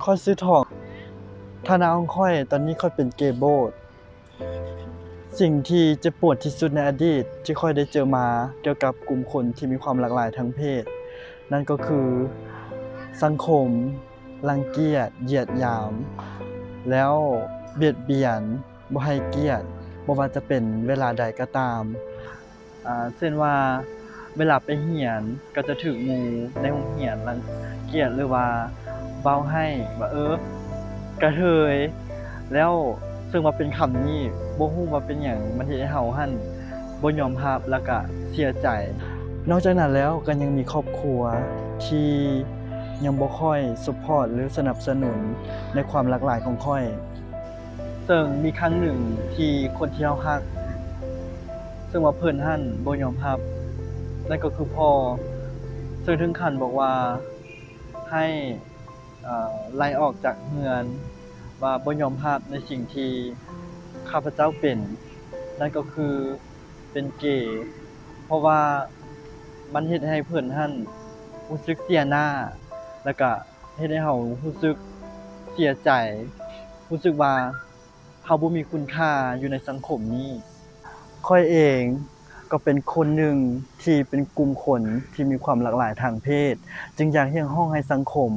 ຂ້ອຍຊື່ທອງ. ຖານະຂອງຂ້ອຍຕອນນີ້ ຂ້ອຍເປັນເກໂບດ. ສິ່ງທີ່ເຈັບປວດທີ່ສຸດໃນອະດີດທີ່ຂ້ອຍໄດ້ເຈີມາ ກ່ຽວກັບກຸ່ມຄົນທີ່ມີຄວາມຫຼາກຫຼາຍທາງເພດ ນັ້ນກໍຄືສັງຄົມລັງກຽດ, ຢຽດຫຍາມ ແລ້ວບຽດບຽນ, ບໍ່ໃຫ້ກຽດ, ບໍ່ວ່າຈະເປັນເວລາໃດກໍຕາມ. ອາ ເຊັ່ນວ່າ ເວລາໄປຮຽນກໍຈະຖືກໝູ່ໃນໂຮງຮຽນລັງກຽດ ຫຼືວ່າເວົ້າໃຫ້ວ່າ ເອີ ກະເທີຍ ແລ້ວເຊິ່ງວ່າເປັນຄຳນີ້ ບໍ່ຮູ້ວ່າເປັນຫຍັງ ມັນເຮັດໃຫ້ເຮົາຫັ້ນບໍ່ຍອມຮັບ ແລ້ວກະເສຍໃຈ. ນອກຈາກນັ້ນແລ້ວ ກໍຍັງມີຄອບຄົວທີ່ຍັງບໍ່ຄ່ອຍຊັບພອດ ຫຼື ສະໜັບສະໜູນໃນຄວາມຫຼາກຫຼາຍຂອງຂ້ອຍ. ເຊິ່ງມີຄັ້ງໜຶ່ງທີ່ຄົນທີ່ເຮົາຮັກ ເຊິ່ງວ່າເພິ່ນຫັ້ນບໍ່ຍອມຮັບ ນັ້ນກໍຄືພໍ່ ເຊິ່ງເຖິງຂັ້ນບອກວ່າໃຫ້ ເອີ ໄລ່ອອກຈາກເຮືອນ ວ່າບໍ່ຍອມຮັບໃນສິ່ງທີ່ຂ້າພະເຈົ້າເປັນ ນັ້ນກໍຄືເປັນເກ ເພາະວ່າມັນເຮັດໃຫ້ເພິ່ນຫັ້ນຮູ້ສຶກເສຍໜ້າ ແລ້ວກະເຮັດໃຫ້ເຮົາຮູ້ສຶກເສຍໃຈ ຮູ້ສຶກວ່າ ເຮົາບໍ່ມີຄຸນຄ່າຢູ່ໃນສັງຄົມນີ້. ຂ້ອຍເອງກໍເປັນຄົນໜຶ່ງທີ່ເປັນກຸ່ມຄົນທີ່ມີຄວາມຫຼາກຫຼາຍທາງເພດ ຈຶ່ງຢາກຮຽກຮ້ອງໃຫ້ສັງຄົມ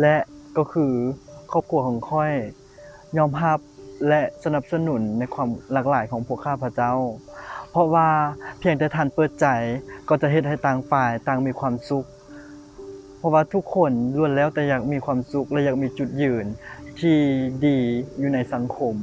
ແລະ ກໍຄືຄອບຄົວຂອງຂ້ອຍ ຍອມຮັບ ແລະ ສະໜັບສະໜູນໃນຄວາມຫຼາກຫຼາຍຂອງພວກຂ້າພະເຈົ້າ ເພາະວ່າພຽງແຕ່ທ່ານເປີດໃຈ ກໍຈະເຮັດໃຫ້ຕ່າງຝ່າຍຕ່າງມີຄວາມສຸກ. ເພາະວ່າທຸກຄົນລ້ວນແລ້ວແຕ່ຢາກມີຄວາມສຸກ ແລະ ຢາກມີຈຸດຢືນທີ່ດີຢູ່ໃນສັງຄົມ.